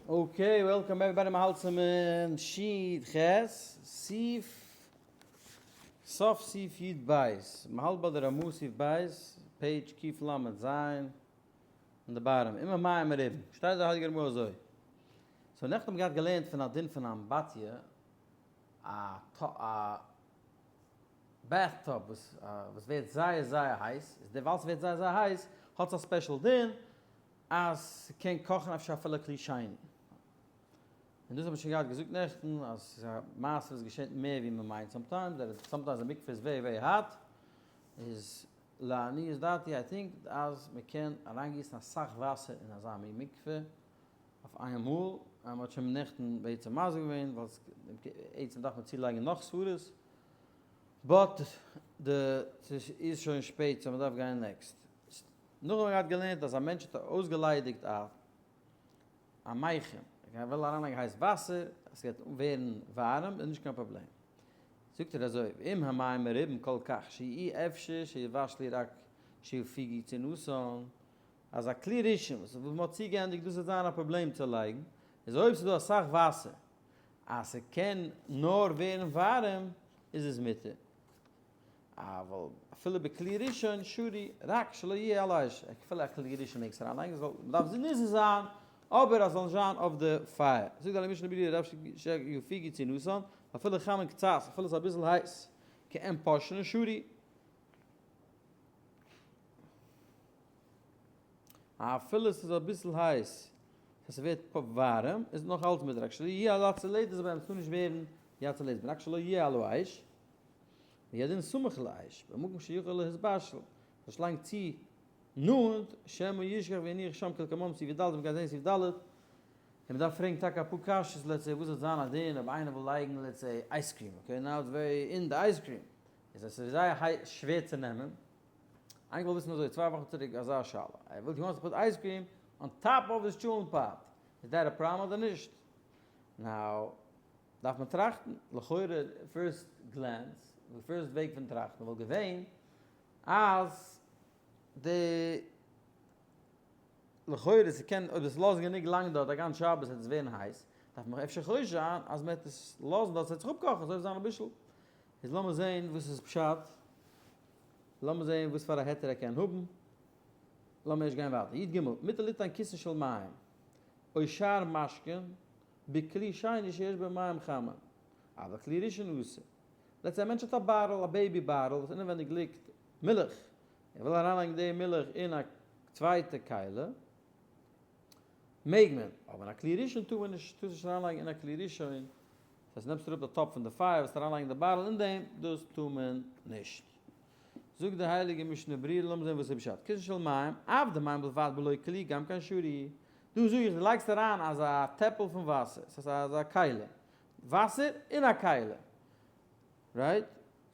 Okay, welcome everybody, מ'האלט צום sheet ח', סעיף, סוף סעיף י' בית, מ'האלט ביי די רמ"א סעיף בית, page קל"ז, אין די bottom, אם המים מרובים, שטייט די הייליגע רמ"א אזוי. So נעכטן האבן מיר געהאט געלערנט פון א דין פון א אמבטיה, א א bathtub וואס וואס ווערט זייער זייער הייס, איז דערווייל ס'ווערט זייער זייער הייס, האט עס א special דין, אז ס'קען קאכן אפשר אפילו כלי שני. און דאס האב איך שוין געהאט געזאגט נעכטן אז ס'איז א מעשה וואס געשענט מער ווי מ'מיינט sometimes, sometimes די מקווה איז very very hot, איז לעניות דעתי I think אז מ'קען אריינגיסן אסאך וואסער אין אזא מין מקווה אויף איין מאל, און מ'האט שוין נעכטן בעצם מסביר געווען ווייל בעצם דארף מען צולייגן נאך סברות, but די ס'איז שוין שפעט so מ'דארף גיין next. נאכדעם האב איך געהאט געלערנט אז א מענטש האט אויסגעליידיגט א א מיחם, ער וויל אריינלייגן הייס וואסער, עס גייט ווערן ווארעם, איז נישט קיין פראבלעם. זאגט ער אזוי, ואם המים מרובים כל כך שאי אפשר שיבשלו רק שיפיגו צינתן, אז א כלי ראשון וואס מען האט צוגעענדיגט דאס וועט זיין א פראבלעם צו לייגן, איז אויב ס'איז דא אסאך וואסער אז ס'קען נאר ווערן ווארעם איז עס מותר. אבל אפילו בכלי ראשון שרי רק שלא יהיה על האש, אפילו א כלי ראשון מעגסט אריינלייגן, זאל, מ'דארף נזהר זיין, אבער אז ס'זאל נישט זיין אויף די פייער. זאגט די משנה ברורה רב שיפיגו צינתן, אפילו חמין קצת, אפילו ס'איז אביסל הייס, כעין פושרין שרי. אפילו ס'איז אביסל הייס, אז ס'ווערט ווארעם, איז נאך אלץ מותר, רק שלא יהיה על הצולדת, אבער ס'טאר נישט ווערן יצולדת, רק שלא יהיה על האש. וידין סמוך לאש, במקום שיכול להתבשל, זאלסט לייגן צו נאנט, שמא ישכח ויניח שם כלקמן סעיף ד', מ'גייט זען סעיף ד', און מ'דארף פרעגן טאקע אפאר קשיות, let's say וואס וועט זיין א דין אויב איינער וויל לייגן let's say ice cream, okay now it's very in די ice cream, איז עס איז זייער שווער צו נעמען, איינער וויל וויסן אזוי צוויי וואכן צוריק אזא שאלה, ער וויל he wants to put ice cream on top of his טשולענט pot, איז that a problem אדער נישט? Now. דארף מען טראכטן, לכאורה first glance, די first וועג פון טראכטן וואלט געווען אז די לכאורה ס'קען אויב עס לאזן גענוג לאנג דארט א גאנץ שבת וועט עס ווערן הייס, דארף מען אפשר חושש זיין אז מען וועט עס לאזן דארט ס'וועט זיך אפקאכן אזוי וועט זיין אביסל, איז לאמיר זען וואס איז פשט, לאמיר זען וואס פאר א היתר ער קען האבן, לאמיר ערשט גיין ווייטער, י"ג, מותר ליתן כיסין של מים, או שאר משקין, בכלי שני שיש בו מים חמין, אבל כלי ראשון אסור. Let's say א מענטש האט א bottle, א baby bottle, וואס אינעווענדיג ליגט מילך, ער וויל אריינלייגן די מילך אין א צווייטע כלי, מעג מען, אבער אין א כלי ראשון טאר מען נישט, טארסט נישט אריינלייגן אין א כלי ראשון, דאס הייסט נעמסט אראפ די טאפ פון די פייער, וועסט אריינלייגן די bottle אין דעם, דאס טאר מען נישט. זאגט די הייליגע משנה ברורה, לאמיר זען וואס איז פשט, כיסין של מים, אף דמים בלבד בלא כלי גם כן שרי, דא זאג איך דו לייגסט אריין אזא טעפל פון וואסער, ס'הייסט אזא כלי, וואסער אין א כלי, right?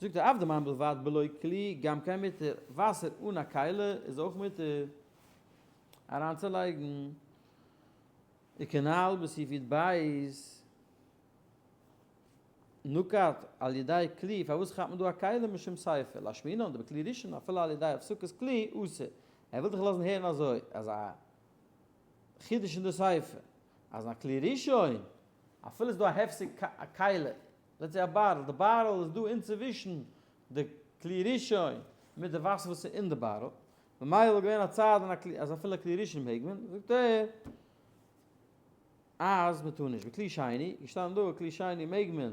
זאגט ער אף דמים בלבד בלא כלי גם כן מותר, וואסער אן א כלי איז אויך מותר אריינצולייגן, וכנ"ל בסעיף י"ב נקט על ידי כלי, פארוואס כאפט מען דא א כלי משום סיפא, לאשמועינן דבכלי ראשון אפילו על ידי הפסקת כלי אסור, ער וויל דיך לאזן הערן אזוי אז א חידוש אין די סיפא אז אין א כלי ראשון אפילו איז דא א הפסק א כלי, let's say א bottle, די bottle איז דא אינצווישן די כלי ראשון מיט די וואסער וואס איז אין די bottle, ממילא וואלט געווען א צד אין א כלי אז אפילו א כלי ראשון מעג מען, זאגט ער אז מען טאר נישט, בכלי שני, געשטאנען דא כלי שני מעג מען.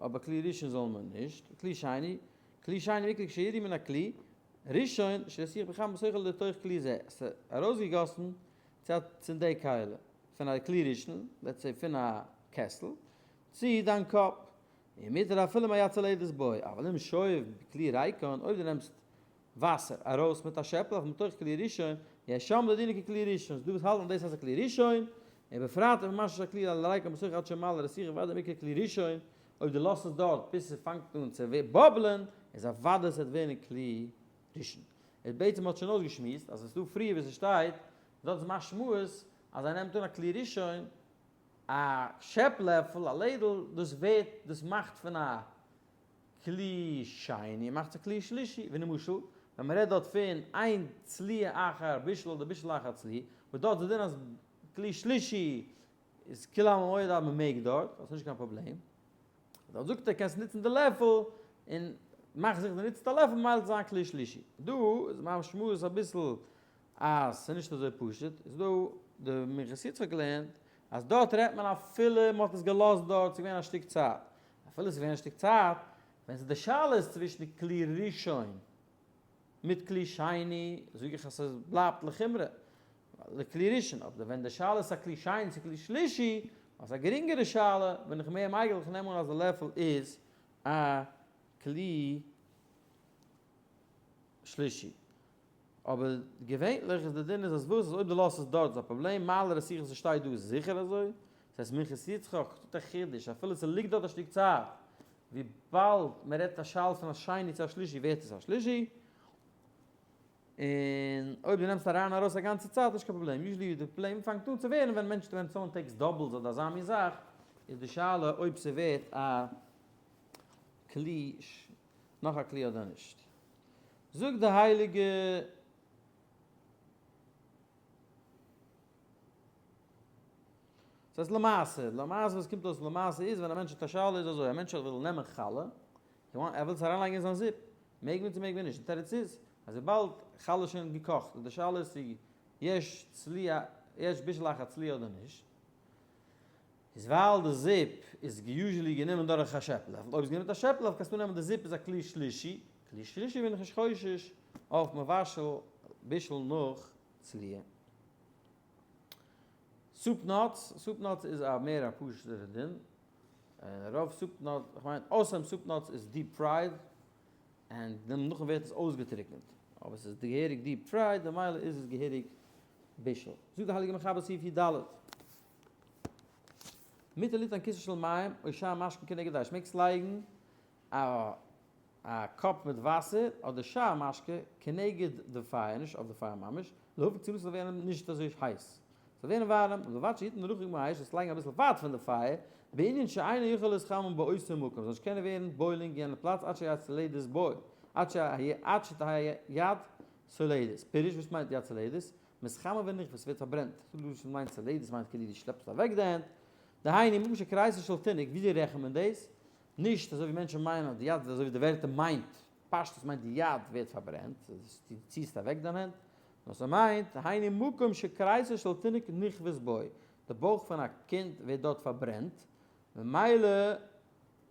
אבער כלי ראשון זאל מען נישט, כלי שני, כלי שני ויקרא כשיראו מן הכלי ראשון שהסיח בחמה בתוכו לתוך כלי זה, עס איז ארויסגעגאסן צו א צו די כלי, פון א כלי ראשון, let's say פון א קעסל, צו דיין קאפ, און מותר אפילו מהיצולדת בו, אבל אם שואב בכלי ריקן, אויב דו נעמסט וואסער ארויס מיט א שעפל אויף מתוך כלי ראשון, יש שם לדינא ככלי ראשון, ס'דא וואס האלטן דאס אז א כלי ראשון, און בפרט אויב משש הכלי על הריקן בתוך עד שמלא רתיחה וודאי מיקרי כלי ראשון, אויב דו לאזט עס דארט ביז ס'פאנגט אן צו bubble ען, איז אוודאי ס'וועט ווערן כלי ראשון. איז בעצם מ'האט שוין אויסגעשמועסט אז עס איז דא פריער ווי ס'שטייט, דארט איז משמעות אז ער נעמט אן א כלי ראשון, א שעפ לעפל, א ladle, דאס ווערט, דאס מאכט פון א כלי שני מאכט זיך כלי שלישי, ווי למשל. ווען מ'רעדט דארט פון אין צלי אחר בישול אדער בישול אחר צלי, וואס דארט איז די דין אז כלי שלישי איז כולי עלמא מודה אז מ'מעג דארט, דאס איז נישט קיין פראבלעם. דארט זאגט ער קענסט נוצן די לעפל און מאך זיכער דו נוצסט א לעפל ממילא וועט זיין כלי שלישי. דא איז מיין משמעות אביסל אז ס'איז נישט אזוי פשוט, איז דא די מנחת יצחק געלערנט אז דארט רעדט מען אפילו מ'האט עס געלאזט דארט ס'איז געווען א שטיק צייט, אפילו ס'איז געווען א שטיק צייט, ווען ס'איז די שאלה איז צווישן די כלי ראשון מיט כלי שני, זאג איך אז ס'בלייבט לחומרא לכלי ראשון, אבער ווען די שאלה איז א כלי שני צו כלי שלישי, אז א גרינגערע שאלה, בין איך מער מיקל, איך נעם אן אז די לעפל איז א כלי שלישי. אבער געווענליך איז די דין איז אז וואס אז אויב דו לאזט עס דארט איז א פראבלעם, מעלה רתיחה ס'שטייט דא איז זיכער אזוי, ס'הייסט מנחת יצחק טוט א חידוש אפילו ס'ליגט דארט א שטיק צייט, וויבאלד מ'רעדט א שאלה פון א שני צו א שלישי ווערט עס א שלישי, און אויב דו נעמסט אריין ארויס א גאנצע צייט נישט קיין פראבלעם, usually די פראבלעם פאנגט אן צו ווערן ווען מענטשן ווען someone takes doubles אדער אזא מין זאך, איז די שאלה אויב ס'ווערט א כלי נאך א כלי אדער נישט. זאגט די הייליגע. ס'הייסט למעשה, למעשה וואס קומט אויס למעשה איז ווען א מענטש האט א שאלה איז אזוי, א מענטש וויל נעמען חלה, ער וויל עס אריינלייגן אין זיין זופ, מעג מען צו מעג מען נישט, די תירוץ איז אז וויבאלד חלה איז שוין געקאכט איז די שאלה איז צו יש צלי יש בישול אחר צלי אדער נישט, איז ווייל די זופ איז usually גענומען דורך א שעפ-לעפל, אויב איז גענומען מיט א שעפ-לעפל קענסטו נעמען די זופ איז א כלי שלישי, כלי שלישי בין איך נישט חושש אויף מבשל בישול נאך צליה. soup nuts, soup nuts איז א מער א פשוט'ערע דין, רוב soup nuts, איך מיין אויסער soup nuts איז deep fried, און נאכדעם ווערט עס אויסגעטריקענט, אבער ס'איז געהעריג deep fried ממילא איז עס געהעריג בישול. זאגט די הייליגע מחבר סעיף י ד. מותר ליתן כיסא של מים או שאר משקין כנגד האש, מעגסט לייגן א א קאפ מיט וואסער אדער שאר משקה כנגד די פייער, נישט אויף די פייער ממש, להפיג צינתו ס'זאל ווערן נישט אזוי הייס, ס'זאל ווערן ווארעם, ובלבד שיתן רחוק מהאש, זאלסט לייגן אביסל ווייט פון די פייער, בענין שאינו יכול להתחמם באותו מקום, זאל נישט קענען ווערן boiling אין יענע פלאץ עד שהיד סולדת בו, עד שתהא יד סולדת, פירוש וואס מיינט יד סולדת? מתחמם ונכבה, ס'ווערט פארברענט, לשון מיינט סולדת מיינט כאילו דו שלעפסט אוועק די הענט, דהיינו מקום שכריסו של תינוק, וויאזוי רעכנט מען דאס? נישט אזוי ווי מענטשן מיינען אז די יד אזוי ווי די ווערטער מיינט, פשטות מיינט די יד ווערט פארברענט, דו ציסט אוועק דיין הענט, נאר ס'מיינט, היינו מקום שכריסו של תינוק נכווית בו, די בויך פון א קינד ווערט דארט פארברענט, ממילא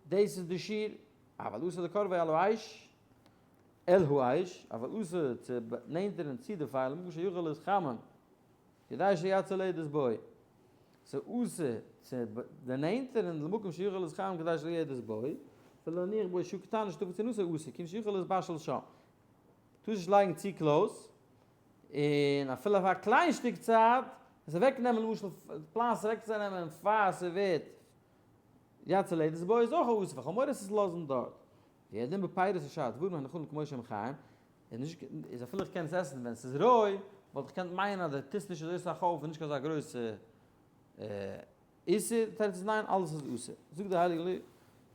דאס איז די שיעור, אבל אסור לקרבו על האש, אל האש, אבל אסור צו נענטערן צו די פייער, למקום שיכול להתחמם, כדי שיד סולדת בו. ס'איז אסור צו דערנענטערן למקום שיכול להתחמם כדי שלא בו, אפילו להניח בו שעה קטנה שתפיג צינתו אסור, כיוון שיכול להתבשל שם. טארסט נישט לייגן צו close, און אפילו אויף א קליין שטיק צייט, עס אוועקנעמען למשל פלאנסט עס אוועקצונעמען פאר ס'ווערט יד סולדת בו איז אויך אסור, ווייל כ'האב מורא עס לאזן דארט. והוא הדין בפירות ושאר דברים הנאכלים כמו שהם חיים, איז נישט איז אפילו איך קען עס עסן ווען ס'איז רוי, וואלט איך געקענט מיינען אז דו טוסט נישט אזוי סאך אויף און נישט קיין אזא גרויסע איסור, די תירוץ איז ניין אלעס איז אסור. זאגט די הייליגע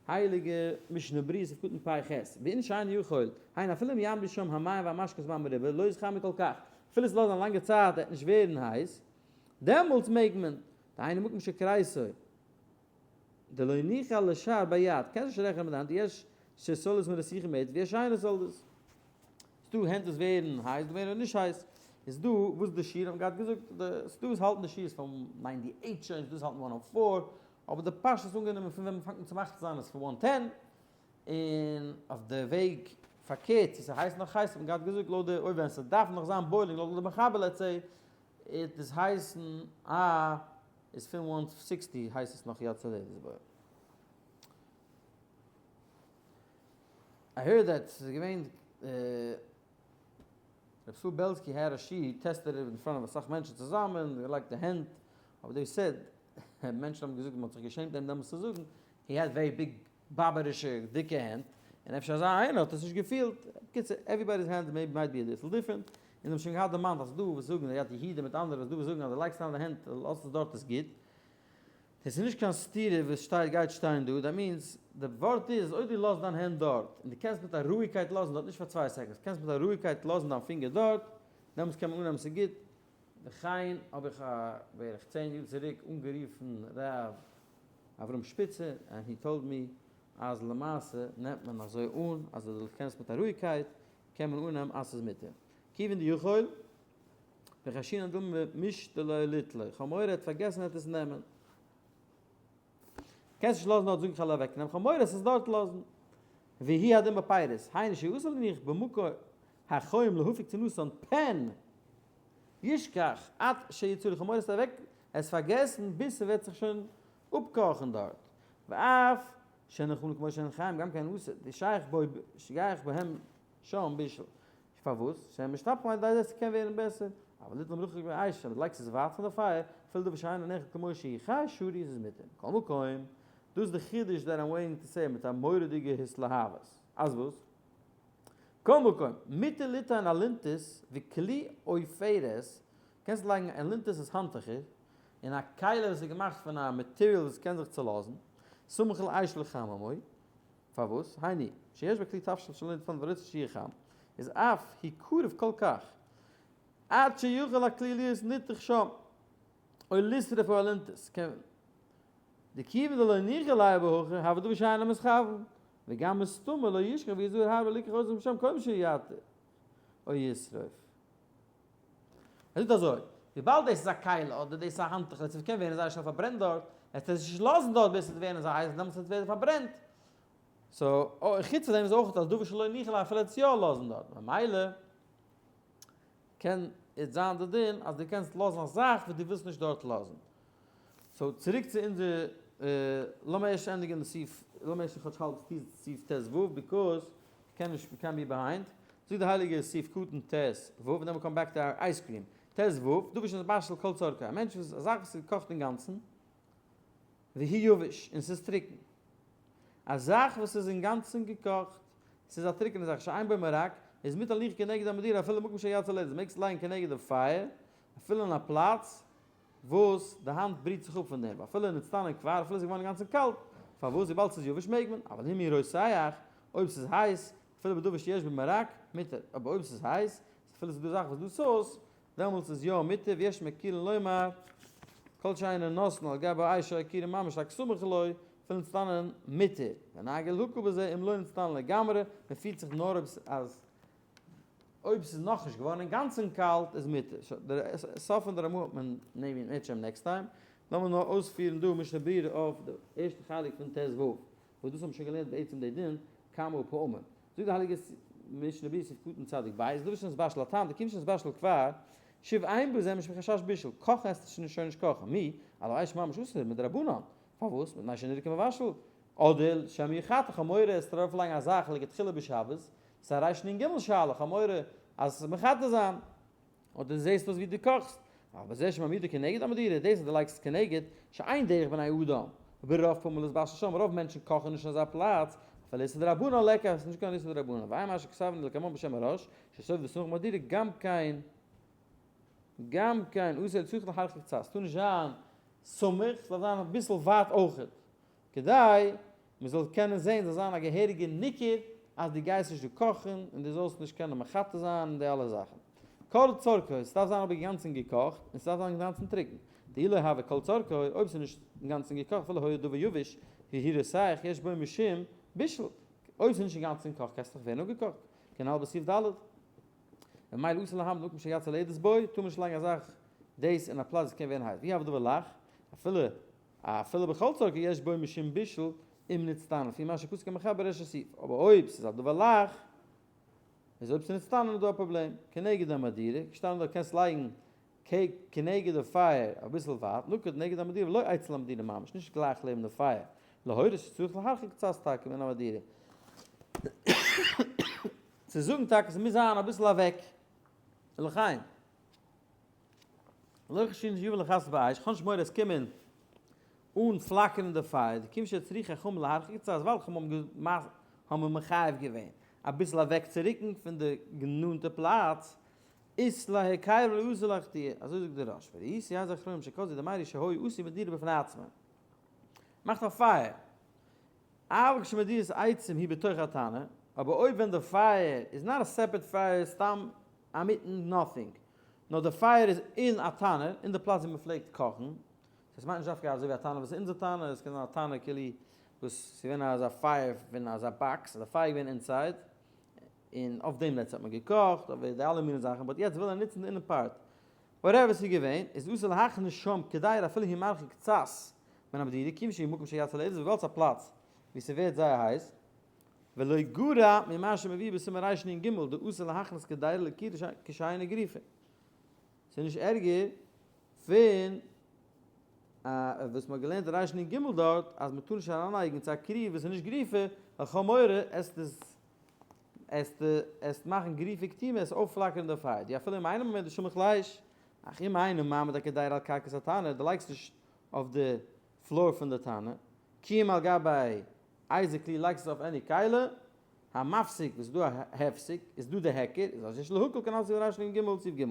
הייליגע משנה ברורה סעיף קטן פ ח, ואין שאינו יכול, היינו אפילו אם יעמדו שם המים והמשקה זמן מרובה, לא יתחממו כל כך, אפילו עס לאזן א לאנגע צייט וועט נישט ווערן הייס, דעמאלטס מעג מען, דהיינו מקום שכריסו. דלא ניחא לשער ביד, קענסט נישט רעכענען מיט די האנט, יש שסולדת מרתיחה מעט ויש שאינה סולדת. ס'דא הענט וואס ווערן הייס, דא ווערן נישט הייס. איז דא וואס די שיעור האבן געהאט געזאגט, ס'דא וואס האלטן די שיעור איז פון ninety eight שוין, ס'דא וואס האלטן one o four, אבער די פשט איז אנגענומען פון ווען מ'פאנגט אן צו מחליט זיין איז פון one ten, און אויף די וועג פארקערט צו ס'הייסט נאך הייס האט מען געהאט געזאגט לויט די אויב ווען ס'דארף נאך זיין boiling לויט די מחבר let's say, איז דאס הייסן א איז פון one sixty הייסט עס נאך יד סולדת בו. I heard that ס'איז געווען רב ישראל בעלסקי had a שיעור tested it in front of אסאך מענטשן צוזאמען געלייגט די הענט אבער they said מענטשן האבן געזאגט מ'האט זיך געשעמט אים דעמאלטס צו זאגן he had very big באבערישע דיקע הענט, און אפשר אזא איינער האט עס נישט געפילט, בקיצור everybody's hand maybe might be a little different, און האבן שוין געהאט דערמאנט אז ס'דא וואס זאגן, יד יהודה מיט אנדערע, ס'דא וואס זאגן אז דו לייגסט אריין די הענט לאזט עס דארט איז גוט. עס איז נישט קיין סתירה וואס שטייט גייט שטיין דא, that means די ווארט איז אויב דו לאזט דיין הענט דארט און דו קענסט מיט א רואיגקייט לאזן דארט נישט פאר 2 seconds, קענסט מיט א רואיגקייט לאזן דיין פינגער דארט, דעמאלטס קען מען אננעמען ס'איז גוט. וכן האב איך א בערך 10 יאר צוריק אנגערופן ר' אברהם שפיצער and he told me אז למעשה נעמט מען אזוי אן אז דו קענסט מיט א רואיגקייט קען מען אננעמען אז ס'איז מותר. כיוון דיכול וחיישינן דילמא מישתא ליה ליטליה, כ'האב מורא ער האט פארגעסן ער וועט עס נעמען. קענסט נישט לאזן דארט זאגן כ'וועל אוועקנעמען, כ'האב מורא עס דארט לאזן. והוא הדין בפירות, היינו שאסור להניח במקום החום להפיק צינתן פן ישכח עד שיצלו, כ'האב מורא עס אוועק עס פארגעסן ביז ס'וועט זיך שוין אפקאכן דארט. ואף שנחמנו כמו שאין חיים גם כן אסור, דשייך בו שייך בהם שם בישול. פארוואס? שהם משתפכים על ידי זה ס'קען ווערן בעסער, אבל ליטול מרחוק מהאש, אז דו לייגסט עס ווייט פון די פייער, אפילו דבר שאינו נאכל כמו שהוא חי שרי איז עס מותר. מכל מקום, דאס איז די חידוש that I'm waiting to say מיט א מורא'דיגע התלהבות. אז וואס? מכל מקום, מותר ליתן אלונטית וכלי עופרת, קענסט לייגן אלונטית איז האנטוכער, אין א כלי וואס איז געמאכט פון א material וואס קען זיך צולאזן, סמוך לאש לחממו, פארוואס? היינו, שיש בכלי תבשיל שלא נתפן ורוצה שיהיה חם, איז אף הוא קרוב כל כך, עד שיוכל הכלי להיות ניתך שם, או לשרוף האלונטית, קען דכיון דלא ניחא ליה בהכי, הוי דבר שאינו מתכוון, וגם מסתמא לא ישכח ויזהר הרבה ליקח אותו משם קודם שיעתר, או ישרוף. ער זאגט אזוי, וויבאלד דאס איז א כלי אדער דאס איז א האנטוך עס קען ווערן זייער שנעל פארברענט דארט, וועט ער עס נישט לאזן דארט ביז עס וועט ווערן אזוי הייס, דעמאלטס וועט עס ווערן פארברענט. so, חוץ פון דעם איז אויך אז דבר שלא ניחא ליה אפילו עס יא לאזן דארט, ממילא קען עס זיין די דין אז דו קענסט לאזן א זאך וואס דו ווילסט נישט דארט לאזן. so צוריק צו אונזער, לאמיר ערשט ענדיגן די סעיף, לאמיר ערשט כאטש האלב סעיף ט ו, because כ'קען נישט, מ'קען be behind. זאגט די הייליגע סעיף קטן ט ו, און then we come back to our ice cream. ט ו, דבר שנתבשל כל צרכו, א מענטש וואס, א זאך וואס איז געקאכט אינגאנצן, והוא יבש, און ס'איז טרוקן. א זאך וואס איז אינגאנצן געקאכט, ס'איז א טרוקענע זאך, שאין בו מרק, איז מותר להניח כנגד המדורה אפילו במקום שהיד צולדת, מעגסט לייגן כנגד די פייער, אפילו אין א פלאץ וואס די האנט בריט זיך אפ פון דעם, ואפילו נצטנן כבר, אפילו ס'איז געווארן אינגאנצן קאלט, פארוואס? וויבאלד ס'איז יבש מעג מען, אבל אם הוא רותח, אויב ס'איז הייס, אפילו בדבר שיש בו מרק, מותר, אבער אויב ס'איז הייס, אפילו ס'איז דא זאכן וואס דא sauce, דעמאלטס איז יא מותר, ויש מקילין לומר, כל שאינו נתון על גבי האש העכורה ממש רק סמוך לו, אפילו נצטנן מותר, ונהגו להקל בזה אם לא נצטנן לגמרי, מ'פירט זיך נאר אויב אז אויב ס'איז נאכנישט געווארן אינגאנצן קאלט איז מותר. די סוף פון די רמ"א האט מען maybe אם ירצה השם next time. לאמיר נאר אויספירן דא משנה ברורה אויף די ערשטע חלק פון ט ו, וואס דאס האבן שוין געלערנט בעצם די דין כמה פעמים. זאגט די הייליגע משנה ברורה סעיף קטן צדיק בית, דבר שנתבשל הטעם, דכיון שנתבשל כבר, שוב אין בזה משום חשש בישול, קאכן עסט שוין נישט קאכן, מי, על האש ממש אסור, מדרבנן, פארוואס? מפני שנראה כמבשל, אדער שמא יחתה, כ'האב מורא עס ארויפלייגן א זאך לכתחילה בשבת, ס'איז א ריש נון גימל שאלה, כ'האב מורא אז עס איז מחתה זיין, אדער זעסט אויס ווי דו קאכסט, אבל בזה שמעמידו כנגד המדורה, דאס אז דו לייגסט עס כנגד, שאין דרך בני אדם, ברוב פעמים להתבשל שם, רוב מענטשן קאכן נישט אין אזא פלאץ, אפילו איסור דרבנן ליכא, עס איז נישט קיין איסור דרבנן, ועיין מה שכתבנו לקמן בשם הראש, שסוף דסמוך מדורה גם כן, גם כן, אסור צריך להרחיק קצת, ס'טאר נישט זיין סמוך, ס'דארף זיין אביסל ווייט אויכעט, כדי מען זאל קענען זען, זאל זיין א געהעריגע ניכר אז דו גייסט נישט דא קאכן און דו זאלסט נישט קענען מחתה זיין און די אלע זאכן. כל צרכו, ס'דארף זיין אבער אינגאנצן געקאכט און ס'דארף זיין אינגאנצן טרוקן. דאי לא הוי כל צרכו, אויב ס'איז נישט אינגאנצן געקאכט אפילו היה דבר יבש, והוא רותח יש בו משום בישול. אויב ס'איז נישט אינגאנצן געקאכט קען עס דאך ווערן אפגעקאכט. כנ"ל בסעיף ד'. ממילא אסור להעמיד במקום שהיד צולדת בו, טאר מען נישט לייגן א זאך דאס אין א פלאץ וואס קען ווערן הייס. ואי הוי דבר לח, אפילו אפילו בכל צרכו יש בו משום בישול אם נצטנן, לפי מה שפסק המחבר ריש הסעיף, אבער אויב ס'איז א דבר לח, איז אויב ס'איז נצטנן איז דא א פראבלעם, כנגד המדורה, געשטאנען דארט קענסט לייגן כנגד די פייער אביסל ווייט, נקוד נגד המדורה ולא אצל המדורה ממש, נישט גלייך לעבן די פייער, להורות שצריך להרחיק קצת טאקע מן המדורה. צו זאגן טאקע ס'מוז זיין אביסל אוועק, לחיים. לא חיישינן שיבא לכסות באש, כ'האב נישט מורא עס קומען אן פלאקערן די פייער, דכיון שהצריכו חכמים להרחיק קצת, ווייל חכמים האבן מחייב געווען אביסל אוועק צו רוקן פון די נאנטע פלאץ, אית ליה היכרא לא אתי לאחתויי, אזוי זאגט דער ראש, וראיתי אז אחרונים שכתבו דמיירי שהיו עשו מדורה בפני עצמה. מאכט א פייער. אבל כשמדורת עצים היא בתוך התנור, אבער אויב ווען די פייער איז not א separate פייער סתם אינמיטן nothing, נאר די פייער איז אין א תנור, אין די פלאץ ווי מען פלעגט קאכן, דאס מיינט נישט דווקא אזוי ווי א תנור וואס איז אונזער תנור, עס קען זיין א תנור כאילו וואס ס'איז געווען אזא פייער פון אזא box, אז די פייער איז געווען inside, און אויף דעם לעצט האט מען געקאכט, אדער די אלע מיני זאכן, but יעצט וויל ער נוצן די inner part. Whatever ס'איז געווען, איז אסור להכניס שם קדירה אפילו היא מרחק קצת מן המדורה, כיוון שהוא מקום שיד צולדת, וויבאלד ס'איז א פלאץ וואו ס'ווערט זייער הייס, ולא גרע ממה שמבואר בסימן רנ"ג דאסור להכניס קדירה לכירה כשאינה גרופה. ס'איז נישט ערגער פון וואס מ'האט געלערנט אין רנ"ג דארט אז מ'טאר נישט אריינלייגן צו א כרי וואס איז נישט גרופה, ווייל כ'האב מורא עס איז עס מאכן גרופה קטומה עס אויפפלאקערן די פייער, די אפילו אם אינו מעמידה סמוך לאש, אך אם אינו מעמיד הקדירה על קרקעית התנור, דו לייגסט נישט אויף די floor פון די תנור, כי אם על גבי איזה כלי לייגסט עס אויף any כלי, המפסיק וואס איז דא א הפסק, איז דא די היכר, איז אז יש להקל כנ"ל סעיף רנ"ג סעיף ג',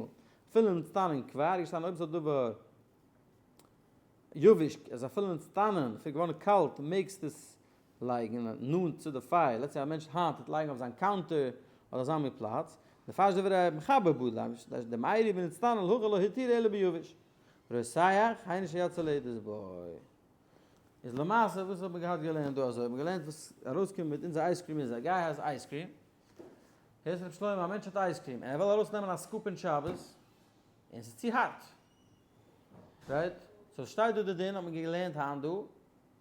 אפילו נצטנן כבר, איז געשטאנען אויב עס האט דבר יבש, אז אפילו נצטנן, עס איז געווארן קאלט, מעגסט עס לייגן נאנט צו די פייער, let's say א מענטש היינט טוט לייגן אויף זיין counter אדער אזא מין פלאץ, די פארש דברי מחבר בודליים, דמיירי ונצטנן להקל לא התירו אלא ביבש. רותח, היינו שיד צולדת בו. איז למעשה וואס האט מען געהאט געלערנט דא אזוי? האט מען געלערנט וואס ארויסקומען מיט אונזער ice cream איז א guy has ice cream, הערסט רבי שלמה א מענטש האט ice cream און ער וויל ארויס נעמען א scoop אין שבת און ס'איז צו הארט, right? So שטייט דא די דין האט מען געלערנט היינט דא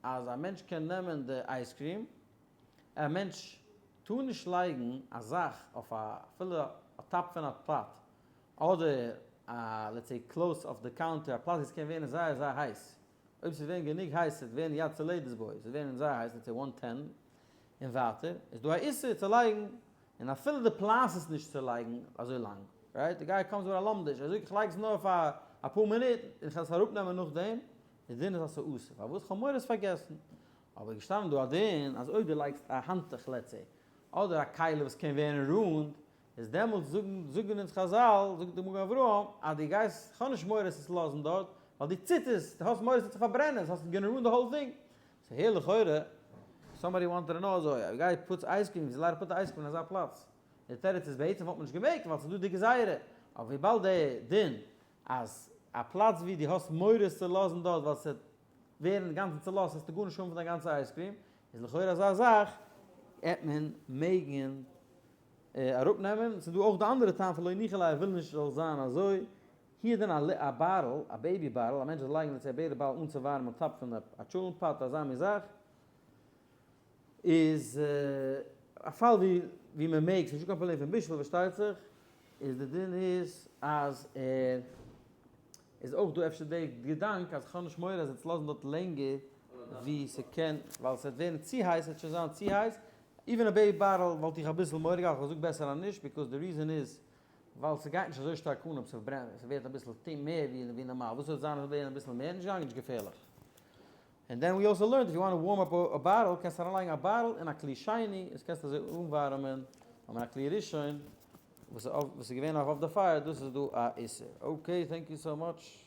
אז א מענטש קען נעמען די ice cream, א מענטש טאר נישט לייגן א זאך אויף א אפילו א top פון א פלאט אדער א let's say close אויף די counter א פלאץ ווי ס'קען ווערן זייער זייער הייס, אויב ס'וועט ווערן גענוג הייס ס'וועט ווערן יד צולדת בו, ס'וועט ווערן זייער הייס let's say one ten און ווייטער, איז דא א איסור צו לייגן, און אפילו די פלאן איז נישט צו לייגן אזוי לאנג, right? די guy comes with א לומדיש, ער זאגט איך לייג עס נאר פאר אפאר מינוט און כ'וועל עס אראפנעמען נאכדעם, די דין איז אז ס'איז אסור, פארוואס? כ'האב מורא עס פארגעסן. אבער איז געשטאנען דא א דין אז אויב דו לייגסט א האנטוך let's say, אדער א כלי וואס קען ווערן רונד, איז דעמאלטס זאגן זאגן אונז חז"ל, זאגט די מגן אברהם, אז דו גייסט, כ'האב נישט מורא עס צו לאזן דארט, ווייל דו ציטערסט, דו האסט מורא עס וועט זיך פארברענען, עס האסט gonna ruin the whole thing. So here לכאורה, somebody wanted to know אזוי, א guy puts ice cream, he's allowed to put ice cream אין אזא פלאץ? די תירוץ איז בעצם וואלט מען נישט געמעגט ווייל ס'איז דא די גזירה, אבער וויבאלד די דין אז א פלאץ ווי דו האסט מורא עס צו לאזן דארט ווייל ס'וועט ווערן אינגאנצן צולאזט וועסטו גארנישט האבן פון דיין גאנצע ice cream, איז לכאורה אזא זאך העט מען מעגן אראפנעמען, ס'איז דא אויך די אנדערע טעם פון לא ניחא ליה ער וויל נישט ס'זאל זיין אזוי, הי דען א bottle, א baby bottle, א מענטש זאל לייגן let's say א baby bottle אנצואווארעמען top פון א טשולענט pot אזא מין זאך, איז א פאל ווי ווי מען מעג, ס'איז נישטא קיין פראבלעם פון בישול פארשטייט זיך, איז די דין איז אז ער איז אויך דא אפשר די געדאנק אז כ'האב נישט מורא אז עטס לאזן דארט לענגער ווי ס'קען ווייל ס'וועט ווערן צו הייס ס'וועט שוין זיין צו הייס, even א baby bottle וואלט איך אביסל מורא געהאט, כ'זאג בעסער אז נישט because די reason איז ווייל ס'גייט נישט אזוי שטארק אן אויב ס'ברענט ס'ווערט אביסל מער ווי נארמאל, וואס וועט זיין אז ס'וועט ווערן אביסל מער? נישט גאנג נישט געפערליך. And then we also learned if you want to warm up a bottle קענסטו אריינלייגן א bottle אין א כלי שני, עס קענסטו אזוי אנווארעמען, אבער א כלי ראשון וואס איז געווען אויף די פייער דאס איז דא א איסור. Okay, thank you so much.